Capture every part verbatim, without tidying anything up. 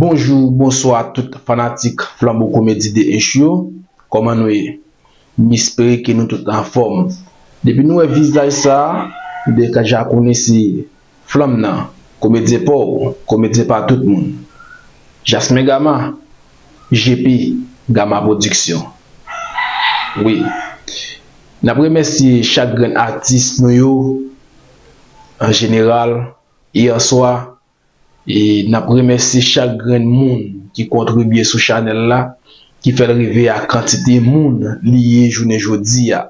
Bonjou, bonswa tout fanatik Flanbo Komedi de H yo. Kòman nou ye? M espere ke nou tout anfòm. Depi nou wè vizaj sa, nou deja konnen se Flanm nan, komedyen pa w, komedyen pa tout moun. Jasmin Gama, J P, Gama Production. Wi. N ap remèsye chak grenn atis nou yo, an jeneral, e an swa, e n ap remèsye chak grenn moun ki kontribye sou chanèl la, ki fè l rive a kantite moun li ye jounen jodi a.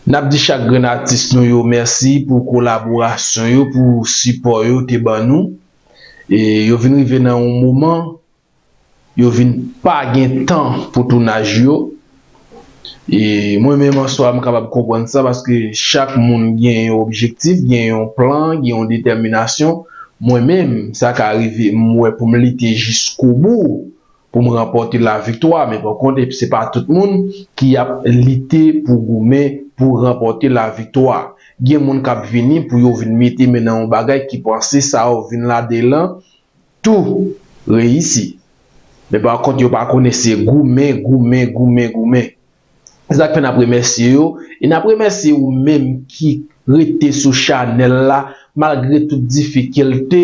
N ap di chak grenn atis nou yo mèsi pou kolaborasyon yo, pou sipò yo te ban nou. E yo vin rive nan yon moman, yo vin pa gen tan pou tounaj yo. E mwen menm an swa, m kapab konprann sa, paske chak moun gen yon objektif, gen yon plan, gen yon detèminasyon. Mwen menm, sa ka rive, m wè pou m lite jiskobou pou m ranpòte laviktwa, men pa kont, se pa tout moun ki ap lite pou goumen pou ranpòte laviktwa. Gen moun k ap vini pou yo vin mete men nan yon bagay ki panse sa yo vin ladan l lan tou reyisi. Men pa kont, yo pa konnen se goumen, goumen, goumen, goumen. Se sa k fè n ap remèsye yo. E n ap remèsye ou menm ki rete sou chanèl la, malgre tout difikilte,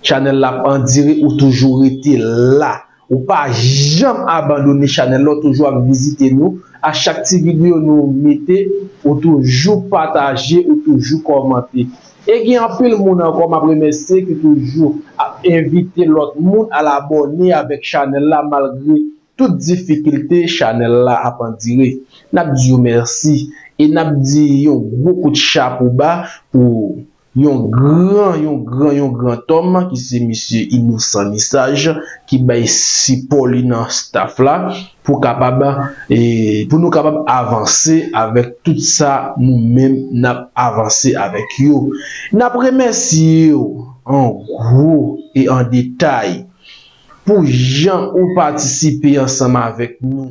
chanèl la ap andire, ou toujou rete la. Ou pa janm abandone chanèl la, ou toujou ap vizite nou. A chak ti videyo nou mete, ou toujou pataje, ou toujou kòmante. E gen anpil moun ankò m ap remèsye ki toujou ap envite lòt moun al abòne avèk chanèl la, malgre tout difikilte chanèl la ap andire. N ap di yo mèsi e n ap di yon gwo kout chapo ba pou yon gran, yon gran, yon gran tòm ki se misye Inosan Lisaj ki bay sipò li nan staff la pou kapab, e, pou nou kapab avanse avèk tout sa nou menm n ap avanse avèk yo. N ap remèsye yo an gwo e an detay pou jan ou patisipe ansanm avèk nou.